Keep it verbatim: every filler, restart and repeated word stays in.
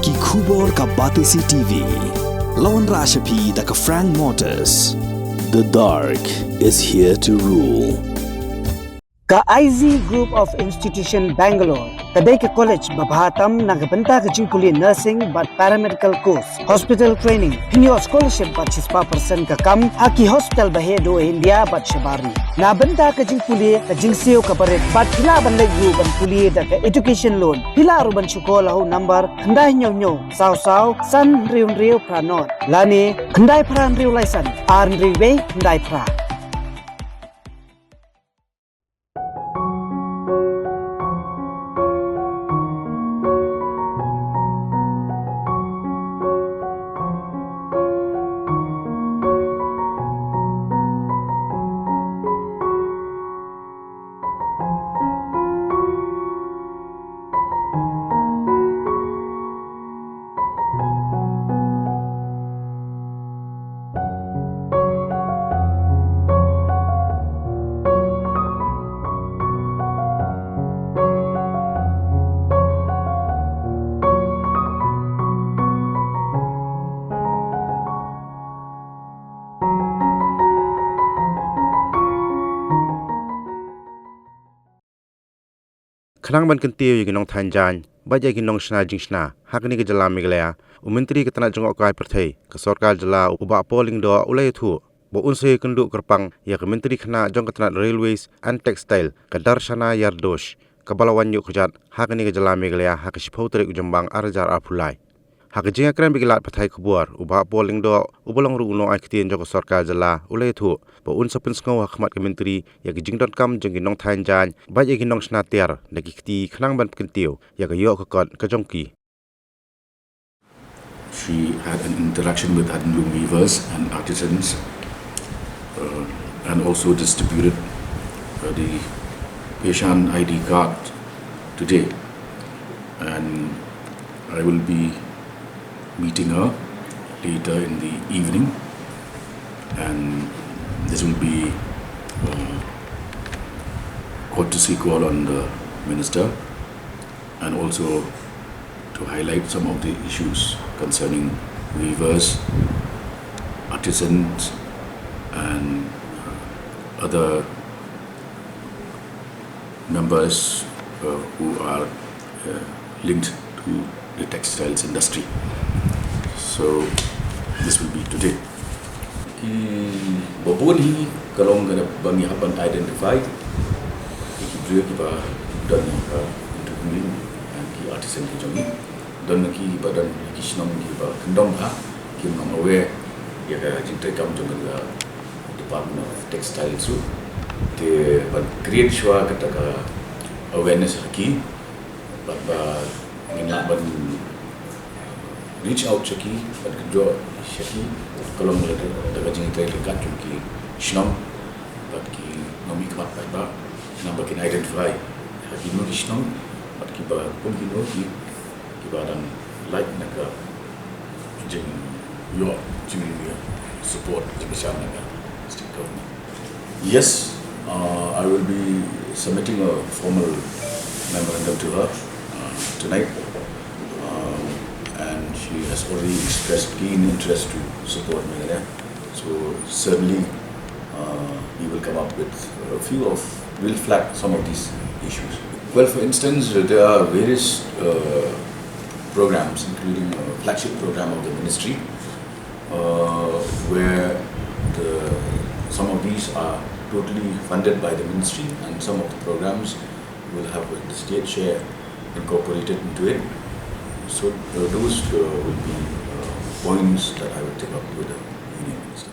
Ki khubor ka Batesi T V. La wanrah sha phi da ka Frank Motors. The dark is here to rule. Ka I Z Group of Institution Bangalore ka dei ka college ba bha tam na ka bynta ka jingpule nursing bad paramedical course, hospital training, pynïoh scholarship bad shispah percent ka kam ha ki hospital ba heh duh India bad shabar ri. Na bynta ka jingpule ka jingsiew ka barit bad phi lah ban leit ruh ban pule da ka education loan. Phi lah ruh ban shu call ha u number khyndai hynñiew hynñiew saw saw san hynriew hynriew phra nod lane khyndai phra hynriew lai san ar hynriew wei khyndai phra. Khnang ban kyntiew ïa ki nongthaiñ jaiñ bad ïa ki nongshna jingshna ha kane ka jylla Meghalaya, u Myntri ka tnat jngohkai pyrthei ka sorkar jylla, u Bah Paul Lyngdoh, u la ïathuh ba un sa ïakynduh kyrpang ïa ka Myntri khynnah jong ka tnat Railways and Textile, ka Darshana Yardosh, kaba la wan ïuh kjat ha kane ka jylla Meghalaya ha ka shiphew tarik u Jymmang ar hajar arphew lai. Ha ka jingïakren bad ki lad pathai khubor, u Bah Paul Lyngdoh, uba long ruh u nongai ktien jong ka sorkar jylla, u la ïathuh ba un sa pynsngew ha khmat ka Myntri ïa ka jingdonkam jong ki nongthaiñ jaiñ bad ïa ki nongshna tiar da ki kti khnang ban kyntiew ïa ka ïoh ka kot ka jong ki. She had an interaction with handloom weavers and artisans, uh, and also distributed, uh, the Pehchan I D card today. And I will be meeting her later in the evening, and this will be, uh, courtesy call on the minister, and also to highlight some of the issues concerning weavers, artisans, and, uh, other members, uh, who are, uh, linked to the textiles industry. So this will be today. Ki babun hi ka long kaba ngi hap ban identify ki briew kiba don ha interviewing, and ki artisan ki jong ngi. Don ki ba don ki shnong kiba kyndong ha, kim long aware ïa ka jingtrei kam jong ka Department of Textiles ruh. Te ban create shuwa kata ka awareness ha ki, bad ba ngin lah ban reach out sha ki, ban kynjoh sha ki, ka long da ka jingtrei ryngkat jong ki shnong bad ki nongmihkhmat paidbah, namar ba kin identify ha kino ki shnong bad kiba kum kino ki kiba dang laitluid na ka jingïoh, jingïoh support, jingkyrshan na ka state government. Yes, uh, I will be submitting a formal memorandum to her, uh, tonight, um, and she has already expressed keen interest to support Meghalaya. So certainly, uh, we will come up with a few of, we'll flag some of these issues. Well, for instance, there are various, uh, programs, including a flagship program of the ministry, uh, where the, some of these are totally funded by the ministry, and some of the programs will have the state share incorporated into it. So, uh, those, uh, will be, uh, points that I will take up with the union minister.